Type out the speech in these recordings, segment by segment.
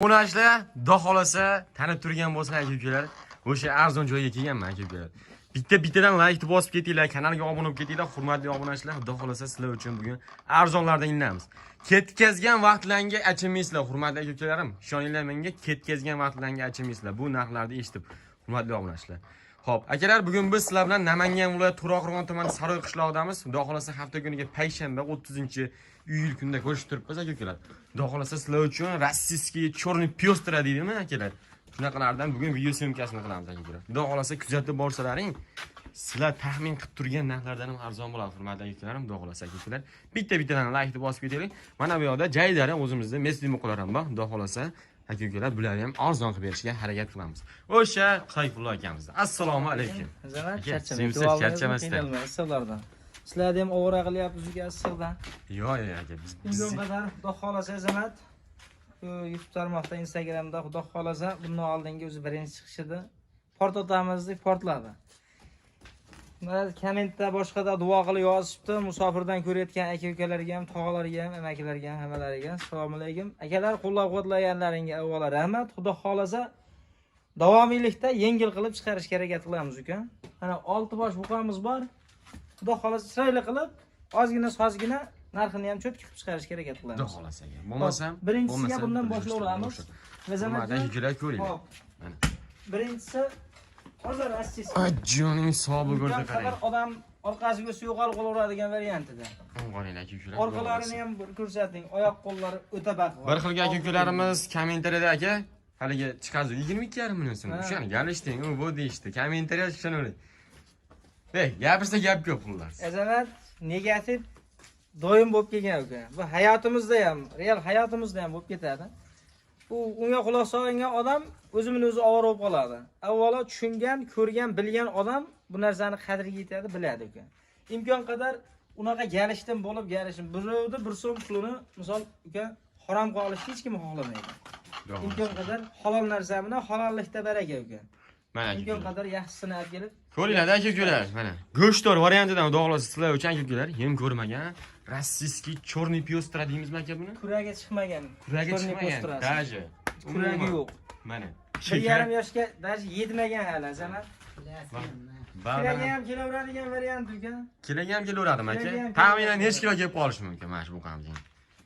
Obunachilar, xudo xolasa tanib turgan bo'lsa aka ukalar, o'sha arzon joyga kelganman aka ukalar. Bitta bittadan like bosib ketinglar, kanalga obuna bo'lib ketinglar, hurmatli obunachilar, xudo xolasa sizlar uchun bugun arzonlardan inamiz. Ketkazgan vaqtlarga achinmaysizlar, hurmatli aka ukalarim. Ishoninglar menga, ketkazgan vaqtlarga achinmaysizlar bu narxlarni eshitib, hurmatli obunachilar. Xo'p, akalar, bugun biz sizlar bilan Namangan viloyati To'raqo'rg'on tumani Saroy qishlog'idamiz. Xudo xolasa hafta kuniga payshanba 30-iyul kunida ko'rishib turibmiz aka ukalar. Xudo xolasa sizlar uchun российский черный пёстра deydimi akalar? Shunaqalardan bugun video съёмка sini qilamiz aka ukalar. Xudo xolasa kuzatib borsalaring, sizlar taxmin qilib turgan narxlardan ham arzon bo'ladi, hurmatli aka ukalarim. Xudo xolasa aka ukalar. Bitta bittadan like bosib ketaylik. Mana bu yoqda jaydari o'zimizda местный buqalar ham bor. Xudo xolasa aka ukalar bularni ham arzon qilib berishga harakat qilamiz. O'sha Sayfullo akamizda. Assalomu alaykum. Azamat, Aka, charchamang. sevimsiz, Duolarni charchamasdan. qiynalmang, issiqlardan. Sizlarni ham ovora qilyapmiz uka issiqdan. Yo'q, yo'q aka, biz Imkon qadar xudo xolasa Azamat bu YouTube tarmoqda, Instagramda xudo xolasa bundan oldingi o'zi birinchi chiqishida portlatamiz deb portladi. Mana kommentda boshqada duo qilib yozishibdi. Musofirdan ko'rayotgan aka ukalarga ham, tog'alarga ham, amakilarga ham, hammalariga assalomu alaykum. Akalar, qo'llab-quvvatlaganlaringga avvalo rahmat. Xudo xolasa davomiylikda yengil qilib chiqarishga harakat qilamiz uka. Mana 6 bosh buqamiz bor. Xudo xolasa chiroyli qilib, ozgina sozgina narxini ham cho'tka qilib chiqarishga harakat Xudo qilamiz. xolasa aka. Bo'lmasam, Birinchisiga bo'lmasa bundan bir boshlayveramiz. Hurmatli aka ukalar, ko'ringlar. Hop. Mana. Birinchisi hozir российский. Joning sog'i ko'rsa Imkon qadar qarang. odam orqasiga yo'qolib qolaveradigan variantida. Qaranglar aka ukalar. Orqalarini ham bir ko'rsating. Oyoq qo'llari o'ta baquvvat. Bir xil aka ukalarimiz kommentariyada aka haligi chiqardi 22,5 million so'm. Ha. O'shani galishding, u bu deyishdi. Kommentariya ishonavering. Ey, gapirsa gap ko'p xullas. Azamat, negativ doim bo'lib kelgan uka. Bu hayotimizda ham, real hayotimizda ham bo'lib ketadi. U unga quloq solgan odam o'zini o'zi ovora bo'lib qoladi. Avvalo tushungan, ko'rgan, bilgan odam bu narsani qadriga yetadi, biladi uka. Imkon qadar unaqa galishdan bo'lib galishim birovni bir so'm pulini misol uka harom qilib olishni hech kim xohlamaydi. Imkon qadar halol narsa bilan halollikda baraka uka. Mana aka Imkon ukalar. qadar yaxshisini olib kelib Ko'ringlar aka ukalar, mana. Go'shtdor variantidan xudo xohlasa sizlar uchun aka ukalar yem ko'rmagan российский черный пёстра deymizmi aka buni? Kuragi chiqmagan. Kuragi Черный chiqmagan, пёстра si. даже. Kuragi Umuman. yo'q. Mana. 1,5 yoshga даже yetmagan hali Azamat. Ba'dan Kiraga ham kelaveradigan variant uka. Kiloga ham kelaveradimi aka? Kiloga ham Taxminan kelaveradi. necha kilo kelib qolishi mumkin mana shu buqamizga?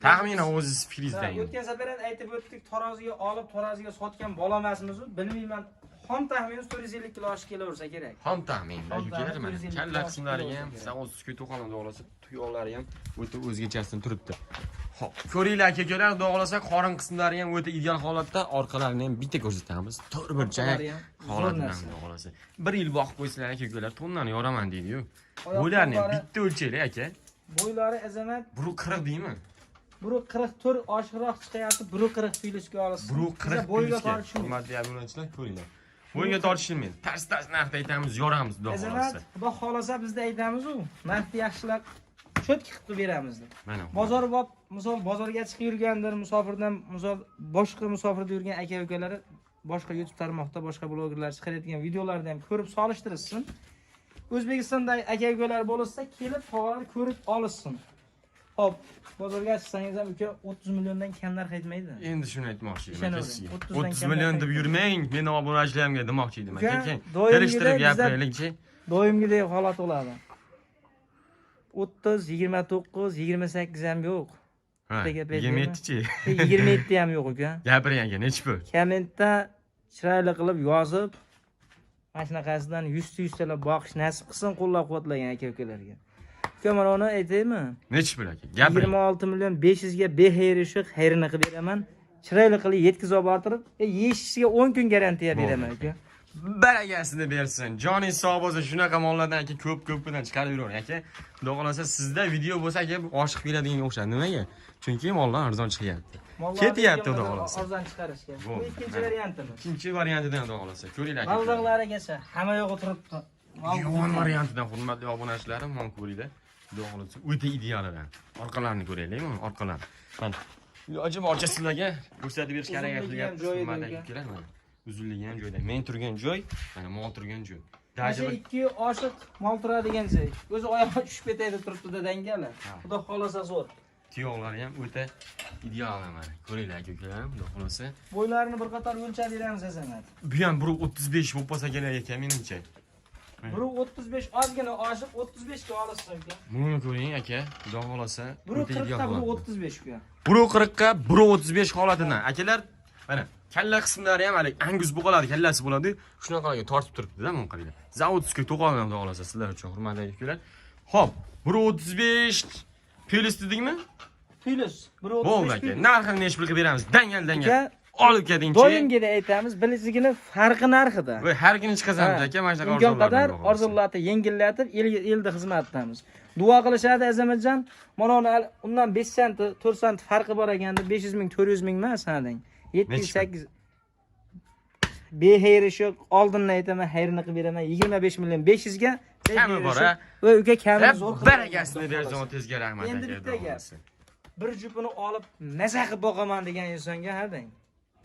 Taxminan o'zingiz fikringizdan. O'tgan safar ham aytib o'tdik, taroziga olib, taroziga sotgan bola emasmiz, bilmayman. Xom taxminan 450 kilo oshib kelaversa kerak. Xom taxmin, Xom ukalar taxmin, mana 450 kalla kilo qismlariga ham oshib zavod sukut to'qolon xudo xohlasa tuyoqlari ham o'ta o'zgachasidan turibdi. Xo'p, ko'ringlar aka ukalar, xudo xohlasa qorin qismlari ham o'ta ideal holatda, orqalarini ham bitta ko'rsatamiz. To'rt burchak Orqalari ham zo'r holatidan narsa. xudo xohlasa. Bir yil boqib qo'ysalar aka ukalar, tonnani yoraman deydi-yu. Oyoq Bo'ylarini ham qo'llari- bitta o'lchaylik aka. Bo'ylari Azamat 1.40 deymi? 1.44 oshiqroq chiqyapti, 1.40 plyusga olasiz. 1.40 Bo'yga plyusga. tortishmaydi. Hurmatli obunachilar, ko'ringlar. Bo'yga tortishmaydi. Tars tars narxda aytamiz, yoramiz xudo Azamat, xohlasa. xudo xohlasa bizda aytamiz u, narxni yaxshilab cho'tka qilib beramiz deb. Mana. Bozor bop, misol bozorga chiqib yurgandir, musofirdan misol boshqa musofirda yurgan aka ukalari boshqa YouTube tarmoqda boshqa blogerlar chiqarayotgan videolarni ham ko'rib solishtirishsin. O'zbekistonda aka ukalar bo'lsa, kelib tog'alar ko'rib olishsin. Xo'p, bozorga chiqsangiz ham uka 30 milliondan kam narx aytmaydi. Endi shuni aytmoqchi edim aka Ishonavering, sizga. 30 dan 30 kam million narx deb aytmaydi. yurmang, meni obunachilarimga demoqchi edim aka. Uka, Keyin doimgidek kelishtirib gapiraylikchi. Doimgidek holat bo'ladi. 30, 29, 28 ham yo'q. Ha, Bitta gap aytaymi? 27-chi. 27 ham yo'q uka. Gapiring aka, nechi pul? Kommentda chiroyli qilib yozib, mana shunaqasidan 100 ta 100 talab boqish nasib qilsin qo'llab-quvvatlagan aka ukalarga. Uka, mana uni aytaymi? Nechi pul aka? Gapiring. 26 million 500 ga bexayri shu xayrini qilib beraman. Chiroyli qilib yetkazib olib bortirib, yeyishiga 10 kun garantiya beraman uka. Barakasini bersin. Joningiz sog' bo'lsin. Shunaqa mollardan aka ko'p ko'pidan chiqarib yuravering aka. Xudo xohlasa sizda video bo'lsa aka oshiq keladigan o'xshadi. Nimaga? Chunki mollar arzon chiqyapti. Mollarni Ketyapti xudo imkon qadar xohlasa. arzon chiqarishga. Bu Bo'ldi. ikkinchi Mana. variantimiz. Ikkinchi variantidan xudo xohlasa. Ko'ringlar aka. Mablag'larigacha hamma yog'i turibdi. Yo'g'on variantidan hurmatli obunachilarim, mana ko'ringlar. Xudo xohlasa o'ta idealidan. Orqalarini ko'raylik, mana orqalarini. Mana. Iloji boricha sizlarga ko'rsatib berishga harakat Uzunligi ham qilyapmiz. joyida Hurmatli uka. akalar, mana. Uzunligi ham joyida. Men turgan joy, mana mol turgan joy. Mana Даже shu bir ikki oshiq mol turadigan joy. O'zi oyog'i tushib ketaydi turibdi dangali. Ha. Xudo xohlasa zo'r. Tuyoqlari ham o'ta ideal mana. Ko'ringlar aka ukalarim, xudo xolasa. Bo'ylarini bir qator o'lchab beramiz, Azamat. Bu ham 1.35 bo'lib qolsa kerak ekan menimcha. 1.35 ozgina oshib 35 ga olasiz aka. Buni ko'ring aka, xudo xolasa. 1.40 ga 1.35 ga. 1.40 ga 1.35 holatidan. Akalar, mana kalla qismlari ham hali angus bo'qaladi, kallasi bo'ladi. Shunaqalarga tortib turibdi-da, buni qaranglar. Zavodskiy to'qolgan xudo xolasa sizlar uchun, hurmatli aka-ukalar. Xo'p, 1.35 plyus dedingmi? Plyus 1.35. Bo'ldi aka. Narxini nechi pul qilib beramiz? Dangal dangal. Aka, Olib ketingchi. doimgina aytamiz, bilizligini farqi narxida. Voy, har kuni chiqazamiz aka, mana shunaqa Imkon qadar orzularni. orzularni yengillatib, elda xizmatdamiz. Duo qilishadi Azamatjon. Mana uni undan 5 sent, 4 sent farqi bor ekanda 500 ming, 400 ming emas, hading. 708 Bexayr ish yo'q. Oldindan aytaman, xayrini qilib beraman. 25 million 500 ga. Kami bor, ha? Va uka kamini zo'r qilib. Barakasini bersin, otangizga rahmat Endi aka. bitta gap. Bir jupini olib maza qilib boqaman degan insonga hading.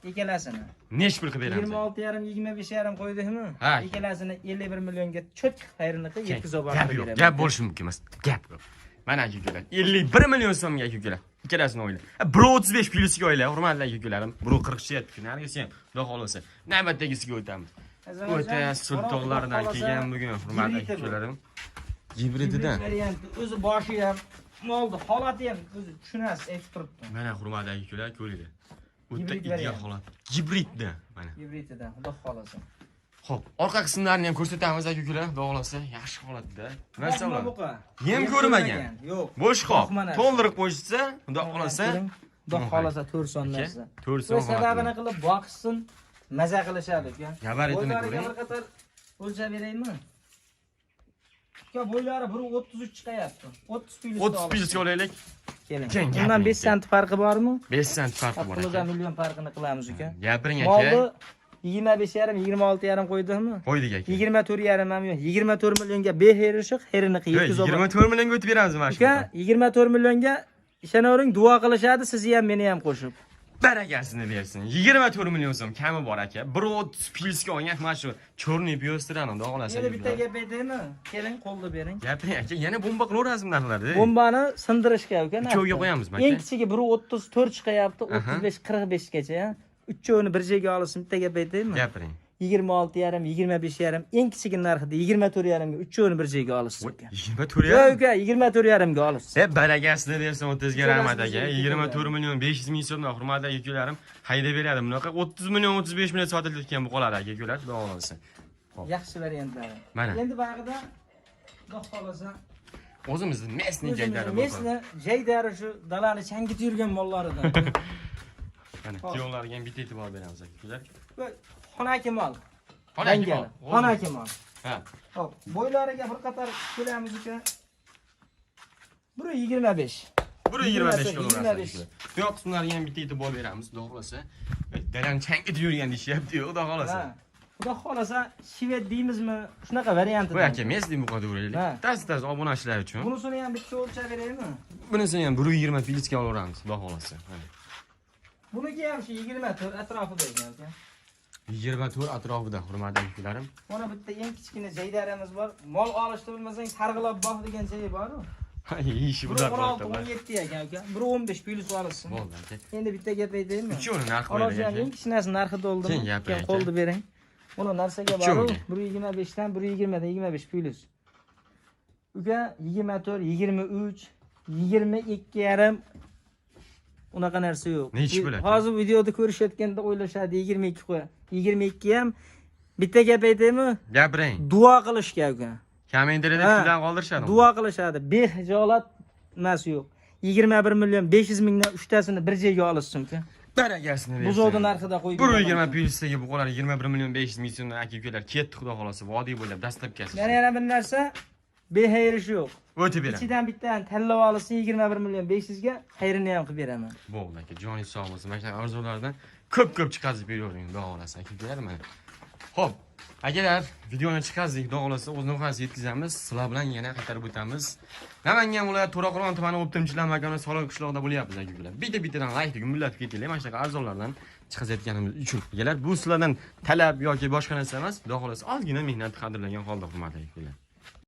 Ikkalasini. Nechi pul qilib beramiz? 26,5, 25,5 qo'ydikmi? Ha. Ikkalasini 51 millionga cho'tk xayrini qilib yetkazib olib Gap yo'q, gap bo'lishi mumkin emas. Gap yo'q. Mana aka ukalar, 51 million so'mga aka ukalar. Ikkalasini o'yla. 1.35 plyusiga o'yla, hurmatli aka ukalarim. 1.40 chiqyapti, narigisi ham xudo xolasa. Navbatdagisiga o'tamiz. O'ta sultonlardan kelgan bugun, hurmatli aka ukalarim. Gibrididan. Varianti o'zi boshi ham, molni holati ham o'zi tushunasiz, aytib turibdi. Mana hurmatli aka ukalar, ko'ringlar. O'ta Gibrid ideal variant. holat. Gibridda mana. Gibrididan, xudo xolasa. Xo'p, orqa qismlarini ham ko'rsatamiz aka ukalar, xudo xolasa, yaxshi holatda. Nima Boqma buqa. Yem ko'rmagan. Yo'q. Bo'sh qop. Boqma narsa. To'ldirib qo'yishsa, xudo xolasa. Xudo xolasa 4 son Aka, narsa. 4 son O'z sababini holatida. qilib boqishsin, maza qilishadi uka. Gabaritini Bo'ylariga ko'ring. bir qator o'lchab beraymi? Uka, bo'ylari 1.33 chiqayapti. 30 plyus. 30 plyusga olaylik. Keling. Keng Undan gapiring, 5 sent farqi bormi? 5 sent farqi bor Pulida aka. million farqini qilamiz uka. Gapiring aka. Molni 25,5, 26,5 qo'ydikmi? Qo'ydik aka. 24,5 ham yo'q. 24 millionga beherishib, xerini qilib Yo'q, yetkazib 24 millionga o'tib beramiz mana shu. Uka, 24 millionga ishonavering, duo qilishadi, sizni ham, meni ham qo'shib. Barakasini bersin. 24 million so'm kami bor aka. 1.30 plyusga olgan mana shu chorniy pyostrani xudo xolasa. Yana bitta gap aytaymi? Keling, qo'lni bering. Gapiring aka, yana bomba qilaverasizmi narxlarda? Bombani sindirishga uka. Uchovga qo'yamizmi aka? Eng kichigi 1.34 chiqayapti, Aha. 35 45 gacha. Uchovini bir joyga olsin, bitta gap aytaymi? Gapiring. 26,5, 25,5, eng kichigi narxida 24,5 ga uchovini bir joyga olasiz Voy, uka. 24 Yo'q yarim. uka, 24,5 ga olasiz. E barakasini bersin, otangizga rahmat aka. Uchovasini 24 million 500 ming so'mdan hurmatli aka ukalarim haydab beradi. Bunaqa 30 million 35 million sotilayotgan bu qoladi aka ukalar, xudo xolasa. Yaxshi variantlari. Mana. Endi bag'ida xudo xolasa O'zimizni mesni jaydari bu. Mesni jaydari shu dalani changitib yurgan mollaridan. Mana tuyoqlarga ham bitta e'tibor beramiz aka ukalar. Va Xonaki mol. Xonaki mol. Dangali. Xonaki mol. Ha. Xo'p, bo'ylariga bir qator kelamiz uka. 1.25. 1.25 ga 25. olaverasiz. Tuyoq qismlariga ham bitta e'tibor beramiz, xudo xolasa. Dalani changitib yurgan deyishyapti, xudo xolasa. Ha. Xudo xolasa shved deymizmi? Shunaqa variantida. Voy aka, mesni muqaddam uraylik. Ha. Tez tez obunachilar uchun. Bunisini ham bitta o'lchab beraymi? Bunisini ham 1.20 plyusga olaveramiz, xudo xolasa. Mana. Buniki ham shu 24 atrofida ekan aka. 24 atrofida hurmatli ukalarim. Mana bitta eng kichkina jaydaramiz bor. Mol olishni bilmasang sarg'ilab boq degan joyi bor-ku. Yeyishi Biri bular 16, 17 ekan aka. Biri 15 plyus olsin. Bo'ldi aka. Endi bitta gap aytaymi? Uchovini narxi qo'ydik Olojam aka. eng kichinasi narxi to'ldimi? Keyin gapiring aka. Qo'lni bering. Buni narsaga Uchovga. bor-u, 1.25 dan 1.20 dan 25 plyus. Uka 24, 23, 22,5 unaqa narsa yo'q. Nechi pul aka? Hozir videoda ko'rishayotganda o'ylashadi 22 qo'y. 22 ham bitta gap aytaymi? Gapiring. Duo qilishga uka. Kommentariyada Ha. fikrlarni qoldirishadi. Duo qilishadi. Behijolat emas yo'q. 21 million 500 mingdan uchtasini bir joyga olishsin uka. Barakasini bersin. Buzovni narxida qo'yib. 1.20 plyusdagi bu qolar 21 million 500 ming so'mdan aka ukalar ketdi, xudo xolasa, vodiy bo'ylab dastlabkasi. Yana yana bir narsa behayrish yo'q. O'tib beramiz. Ichidan bittadan tanlab olsin 21 million 500 ga xayrini ham qilib beraman. Bo'ldi aka, joningiz sog' bo'lsin. Mana shunaqa orzulardan ko'p-ko'p chiqazib beravering, xudo xolasa aka ukalar mana. Xo'p, akalar, videoni chiqazdik, xudo xolasa o'z nihoyasiga yetkazamiz. Sizlar bilan yana qaytarib o'tamiz. Namangan viloyati To'raqo'rg'on tumani O'ptimchilar makoni Soloy qishlog'ida bo'lyapmiz aka ukalar. Bitta-bittadan like gumbillatib ketinglar, mana shunaqa arzonlardan chiqazayotganimiz uchun. Akalar, bu sizlardan talab yoki boshqa narsa emas, xudo xolasa ozgina mehnat qadrlagan holda hurmatli aka ukalar.